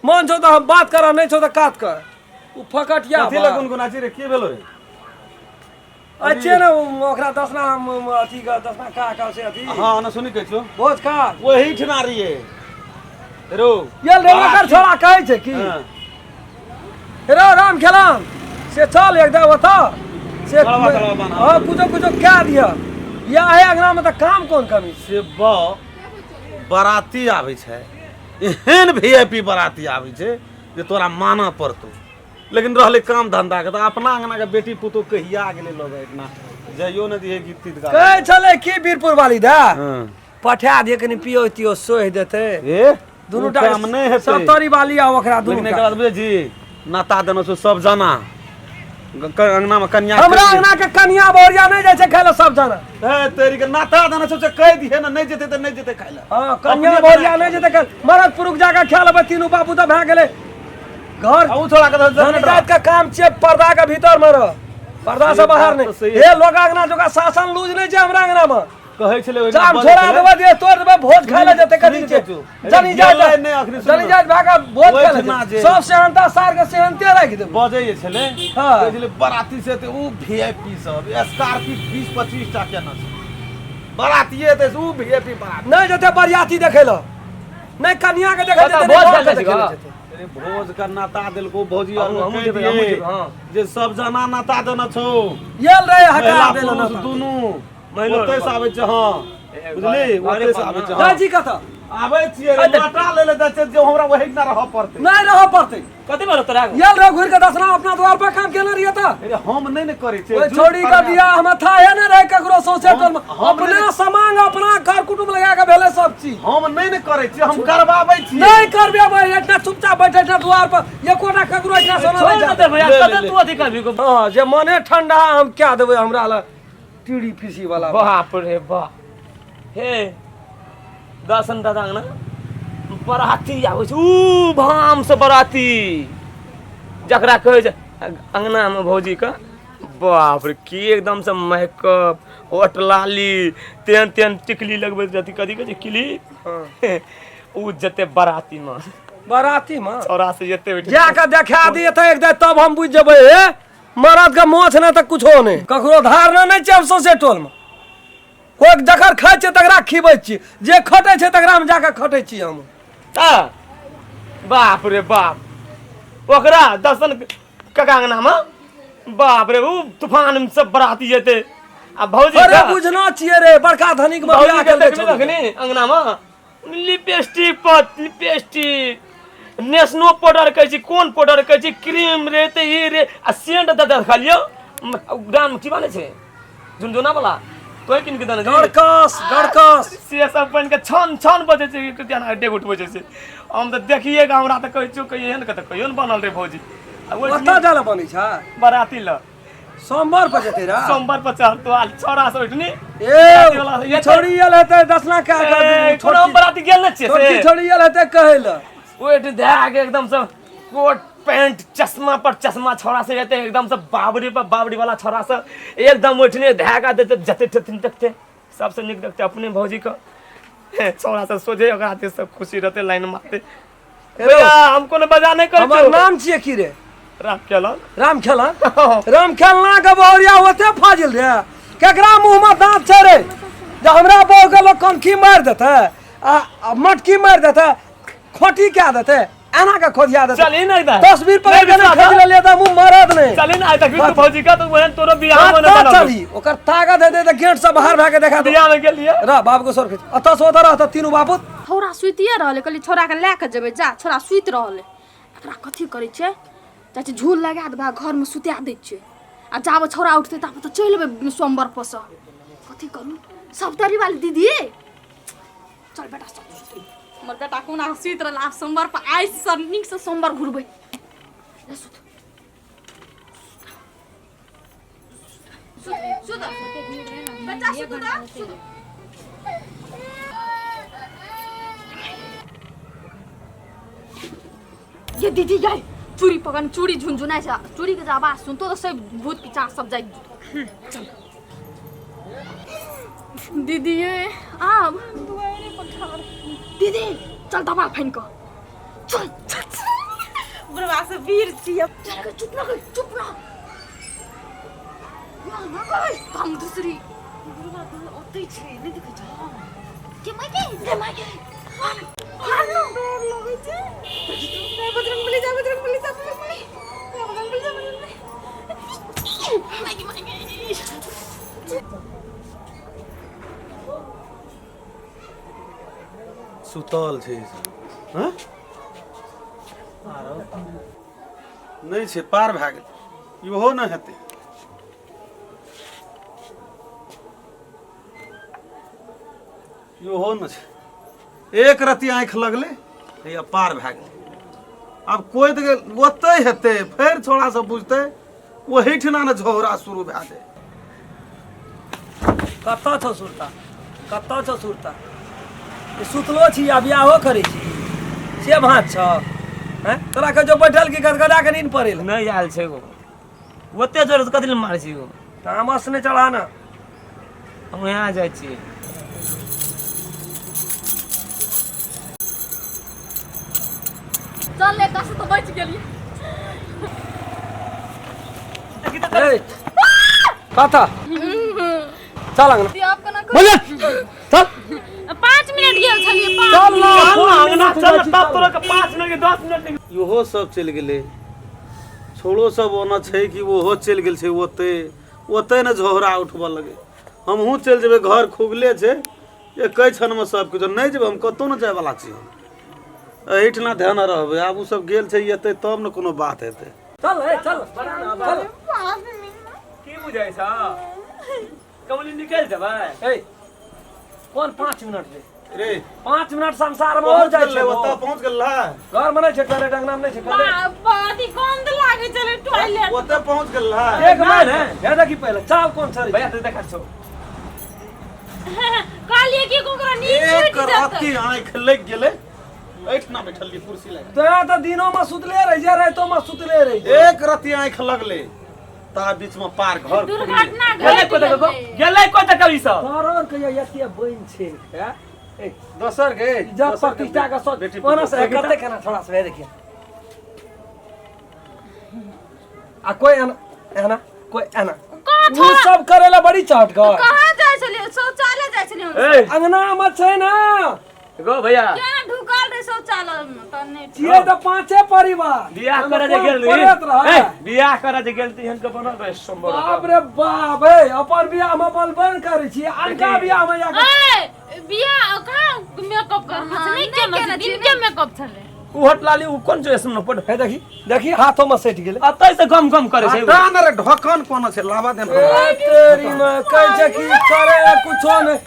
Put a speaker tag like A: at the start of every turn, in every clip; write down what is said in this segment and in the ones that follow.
A: मन छौ तऽ हम बात करऽ नहि छौ तऽ कात कर ओ फकटिया
B: कथी लए गुनगुना छी रे की भेलो रे
A: अच्छे ने ओकरा दसना अथी के दसना का का से अथी
B: हाँ ना सुनी कहै छियौ
A: भोज खा
B: ओही ठिना रहिए रो
A: ये रे ओकर छोड़ा कहै छै की
B: हाँ।
A: रो राम खेलाम से चल एक दे ओतऽ से
B: चलबा, चलबा, बान्हा।
A: हाँ कुछो कुछो कए दिह या है अंगना में तऽ काम कोन कमी छै?
B: से ब बराती आबै छै एहन वी I P बराती आबै छै जे तोरा मानऽ पड़तौ लेकिन रहलै काम धंधा के तऽ अपना अंगना के बेटी पुतोह कहिया गेलै लग एतना जाइयो ने दिहे गीत तीत गाबै
A: कहै छलै की वीरपुर वाली दा
B: हँ।
A: पठा दिए कनि पियो तियो सोहि देतै
B: ए
A: दुनू
B: ओ
A: टा
B: काम नहि हेतै
A: सत्तरी वाली आ ओकरा दुनू
B: लेकिन
A: टा।
B: एकर बाद बुझै छी नाता देने छौ सब जाना अंगना में कन्या
A: हमरा अंगना के कनिया बहुरिया नहि जाइ छै खाय लए सब जाना
B: हे तेरी के नाता देने छौ से कहि दिहे ने नहि जेतै तऽ नहि जेतै खाय लए
A: हँ कनिया
B: अपने
A: बहुरिया नहि जेतै खाय लए। मरद पुरुख जाके खा लेबै तीनू बाबू तऽ भए गेलै घर
B: आ उ छोड़ा के तऽ
A: धनी जात के काम छियै पर्दा के भीतर मे रह पर्दा से बाहर
B: बात
A: नहि
B: तऽ सही
A: हे लोग अंगना जोका शासन लूज नहि छै हमरा अंगना मे
B: कहै छलै ओहिना
A: जाम
B: बजै
A: छोड़ा
B: छलै।
A: देबै दे तोड़ देबै भोज खाय लए जेतै कथी
B: सुनि
A: छै
B: चचू।
A: जनी जात
B: गेलै नहि अखनी सुन
A: जनी जात भए कऽ भोज खाय लए
B: ओहिठिना
A: जेतै।
B: जे-
A: सब सेहनता सार के सेहनते राखि देबै
B: बजै जे छलै
A: हँ।
B: कहै छलै बराती से तऽ उ वी I P सब स्कॉर्पियो 20-25 टा केना छै बरातिए तऽ उ वी I P बराती
A: नहि जेतै बरियाती देखै लए नहि कनिया के देखै
C: कतऽ
A: जेतै नहि
C: भोज
A: बर
C: खाय
A: के
C: लए
A: देखै लए
C: जेबै?
A: जेतै
B: अरे भोज के नाता देलको भौजी
C: हमहूँ-
B: और
C: हमहूँ
B: कहि
C: जेबै, हमहूँ
B: दियै
C: जेबै, हँ।
B: जे सब जना नाता देने छौ
A: येल रे
B: महिला
A: हकार देलो
B: पुरुष
A: ना
B: दुनू
C: महिलो
B: ओतै से आबै छै हँ
C: ए,
B: बुझली
C: घरे-
B: ओतै
C: घरे
B: से आबै छै
C: पर
A: जाइ
B: हँ
A: छी कतऽ
B: आबै छियै रे माटा लै लए जाइ छियै जे हमरा वही ना रहऽ पड़तै
A: नहि रहऽ पड़तै
C: कथी भेलो तोरा
A: येल रे घुरि के दसना अपना द्वार पर काम केने रहियै तऽ
B: अरे हम नहि ने करै छियै
A: ओहि
B: झूठ
A: छोड़ी के
B: फरमाइश।
A: बियाह हम थाहे नहि रहे ककरो सौंसे टोल में
B: हम
A: अपना
B: नहि-
A: समांग अपना घर कुटुंब लगा के भेलै सब चीज
B: हम नहि ने करै छियै हम करबाबै छियै
A: नहि करबे भाई एकटा चुपचाप बैठे छै द्वार पर एकोटा ककरो एकटा सोना
C: छोड़
A: नहि
C: ने
A: जा
C: देबै यार
B: ले, ले,
C: कते
B: ले।
C: तू अथी करबी गो
A: हँ जे मने ठंडा हम क्या देबै हमरा लग टीड़ी फीसी वाला
C: बाप रे बाप हे दर्शन दादा अंगना बराती आबै छै ऊ भाम से बराती जकरा कहै छै अंगनामे भौजीके बाप रे की एकदम से मेकअप ओटलाली तेहन तेहन टिकली लगबैत रहती कथी कहै छै क्लिप ऊ जते बरातीमे
A: बराती में
C: छौड़ा से जते ओहिठाम
A: जा के देखा दिए तऽ एक दिन तब हम बुझि जेबै हे मरद के मोछ नहि तऽ कुछो नहि ककरो धारणा नहि छै हम सौंसे टोल में कोइ जकर खाइ छै तकरा खिबै छी जे खटै छै तकरा में जाके खटै छी हम
C: तऽ बाप रे बाप ओकरा दर्शन काका अंगनामे बाप रे उ तूफान में सब बराती जेतै आ भौजी
A: अरे
C: के-
A: बुझना छियै रे बड़का धनिक में
C: भौजी
A: बियाह
C: के
A: केलकै
C: देखबी
A: छौड़ी।
C: तखनी अंगनामे लिपस्टिक पर लिपस्टिक नेशनो पाउडर कहै छी कोन पाउडर कहै छी क्रीम रे तऽ ई रे आ सेंट दऽ दऽ खालियौ गाम की बनै छै झुनझुना वाला तोय किन के देने छी?
A: गड़कस गड़कस
C: से सब बनि के छन छन बजै छै कि एना डेग उठबै छै से हम तऽ देखिए के हमरा तऽ कहै छियौ कहियो एहन के तऽ कहियो ने बनल रे भौजी आ ओहि
A: ओतऽ जाय लए बनै छै
C: बराती लऽ
A: सोमवार पर जेतै रा
C: सोमवार पर चढ़तो आ छौड़ा सब उठनी
A: ए छोड़ी आयल हेतै दसना कए कऽ
C: कोनो हम बराती गेल ने छियै
A: छोटकी
C: से
A: छोड़ी आयल हेतै कहै लए
C: ओहि धए के एकदम से कोट पैंट चश्मा पर चश्मा छौड़ा से जेतै एकदम से बाबरी पर बाबरी वाला छौड़ा से एकदम उठने धए के देते जते छथिन देखते सबसे नीक देखते अपने भौजी के छौड़ा से सोझे ओकरा हाथे सब खुशी रहते लाइन मारते भैया हम कोनो बजा नहि करै
A: हमर
C: छियौ।
A: नाम छियै की रे
C: राम खेलन
A: राम खेलन राम खेलना के बहुरिया ओते फाजिल रे केकरा मुंह में दांत छै रे जे हमरा बहु के लोग कनखी मारि देतै आ आ मटकी मारि देतै खोटी कए देतै एना के खोदिया देतै
C: चली नहीं दा
A: तस्वीर पकड़ के नहि खींच लेलियै तऽ मुंह मरद नहि
C: चली ना तक तू भौजी का तो वहन तोरो बियाह में
A: कतऽ
C: बनल
A: चली ओकर ताकत हेतै तऽ गेट से बाहर भए के देखा दे
C: बियाह में गेलिए
A: रह बाप के सर खींच अतऽ से ओतऽ रह तऽ तीनू बापूत
D: छौड़ा सुतिए रहलै कहलियै छौड़ाके लए कऽ जेबै जा छौड़ा सुति रहलै एकरा कथी करै छै जाइ छै झूल लगा देबै आ घरमे सुता दै छियै आ जाबे छौड़ा उठतै ताबे तऽ चलि एबै सोमवार पर सँ कथी करू सप्तरी वाली दीदी चल बेटा सब सुति हमर बेटा कोना सुति रहल आब सोमवार पर आइ सँ नीकसँ सोमवार घुरबै ले सुत सुत सुत बच्चा सुत दा सुत ये दीदी ये चूड़ी पकड़ चूड़ी झुनझुनाइ छै चूड़ी के जे आवाज सुनतो तऽ सब भूत पिचास सब जाइ चल दीदी ये आब दुआरे पर ठाढ़ दीदी चल दबाल फानि कऽ चल चल
E: से वीर छियै।
D: चल चुप ना कर, चुप ना ना ना कर। हम दूसरी दुर्गा तो ओतै छै, नहि देखै छ के माय के रे माय के।
E: डर लगै छै। जय बजरंगबली, जय बजरंगबली, जय बजरंगबली, जय बजरंगबली, जय बजरंगबली।
D: माय के, माय के।
B: सुतल छै ई सब। हँ? नहि छै, पार भए गेल, इहो नहि हेतै। इहो नहि छै। एक रत्ती आँखि लगलै, हैया पार भए गेलै। आब कोइ तऽ गेल ओतहि हेतै, फेर छोड़ा सब बुझतै, ओहिठिना ने झगड़ा शुरू भए जाय।
A: कतऽ छौ सुरता? कतऽ छौ सुरता? ई सुतलो छी आ बियाहो करै छी से भाँज छौ? हैं, तोरा के जो बैठल की गदगदा के नींद पड़े?
C: नहि आयल छै गो। ओते जोर से कथी लए मारै छी गो?
A: तामस नहि चढ़ा ने।
C: हम यहाँ जाइ छियै।
D: चल ले, से तो बच गेलियै।
A: ए, कतऽ चल अंगना।
D: आप केना?
A: बोले चल।
D: 5 मिनट गेल छलियै, 5।
A: चल ना।
C: चल ना अंगना, चल ना, तब तोरा के 5 मिनट के 10 मिनट नहीं।
B: इहो सब चलि गेलै, छोड़ो सब ओना छै कि ओहो चलि गेल छै ओतै, ओतै ने झोहरा उठबऽ लगै। हमहूँ चलि जेबै, घर खुगले छै, एकै क्षणमे सब किछु। नहि जेबै हम, कतहु नहि जायवला छी हम, एहिठिना ध्यान रहबै। आब ओ सब गेल छै, एतै तब ने कोनो बात हेतै।
A: चल ए, चल चल।
C: की बुझाइ छ कमली, निकलि जेबै?
A: ए, कोन 5 मिनट रे?
B: रे।
A: 5 मिनट संसार में और जाइ छै।
B: ओतऽ पहुँच गेल।
A: घर में नहि छै टॉयलेट, अंगना में नहि छै टॉयलेट।
E: अथी गन्द लागै छलै टॉयलेट।
B: ओतऽ पहुँच गेल।
A: एक मिनट, हे देखी पहिले चाल कोन छै।
C: भैया तऽ देखा छौ।
E: कहलियै कि ओकरा नींद
B: एक
E: छूटि जेतै।
B: रत्ती आँखि लागि गेलै, एहिठिना बैठल रहियै कुर्सी लगा।
A: तोरा तऽ दिनो में सुतले रहि जा, रातो में सुतले रहि जा।
B: एक रत्ती आँखि लगलै ता बीच में पार घर खुललै।
E: दुर्घटना
C: गेलै
E: घटि
C: कोइ तक
E: गेलै।
C: गेलै कोइ तक ई सब?
A: तोरो के एते बनि छै हैं? ए,
B: दोसर के
A: इज्जत प्रतिष्ठा के सोच
B: बेटी
A: ओना से कते केना थोड़ा से देखिए आ कोई एना एना, कोई एना।
E: कहाँ?
A: उ
E: छोड़ा।
A: सब करेला बड़ी चहट गए।
D: कहाँ जाइ छलियै? शौचालय जाइ छलियै हम।
C: ए।
A: अंगना में छै ना।
C: गो भैया।
D: केना ढुकल रहे शौचालय में तऽ नहि।
A: छियै तऽ पांचे परिवार।
C: बियाह
A: ओहिमे
C: करे जे
A: कोन
C: गेल
A: पड़ैत
C: रही,
A: रहै?
C: ए, बियाह करे जे गेल एहन के बनल रहे सोमवार।
A: बाप रे बाप, ए, अपन बियाह में अपन बंद करै छी, अनका बियाह में जाके
E: ए, बियाह कहाँ मेकअप करना छै? नहि केना छै, दिन के मेकअप छलै।
C: उ होटलाली उ कोन जो इसमें पड़।
A: हे देखी देखी, हाथों में सटि गेलै।
C: अतै से गम गम करे छै।
B: हटा ने रे, ढक्कन कोना छै, लावा देन हमरा।
A: ए, तेरी में कहै छै कि करे कुछो नहि।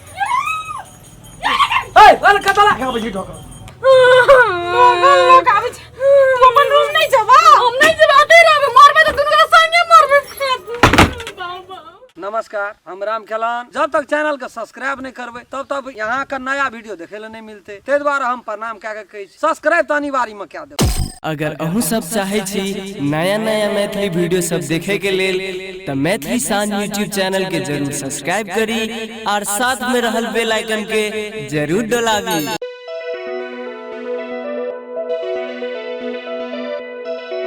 A: ए, अरे कतला खाबै छी ढोकन?
E: लोग आबै छै। तू अपन रूम नहि जेबा?
D: हम नहि जेबै, अतै रहबै। मरबै तऽ दुनू गोटा संगे मरबै बाबा।
A: नमस्कार, हम राम खेलान। जब तक चैनल के सब्सक्राइब नहीं करबै तब तक यहाँ का नया वीडियो देखे ला नहीं मिलते। ताहि दुआरे हम प्रणाम कए के कहै छी, सब्सक्राइब तऽ अनिवार्य में कए देबै।
F: अगर अहूँ सब चाहै छी नया नया मैथिली वीडियो सब देखे के लेल तऽ मैथिली शान यूट्यूब चैनल के जरूर सब्सक्राइब करी और साथ में रहल बेल आइकन के जरूर दबाबी।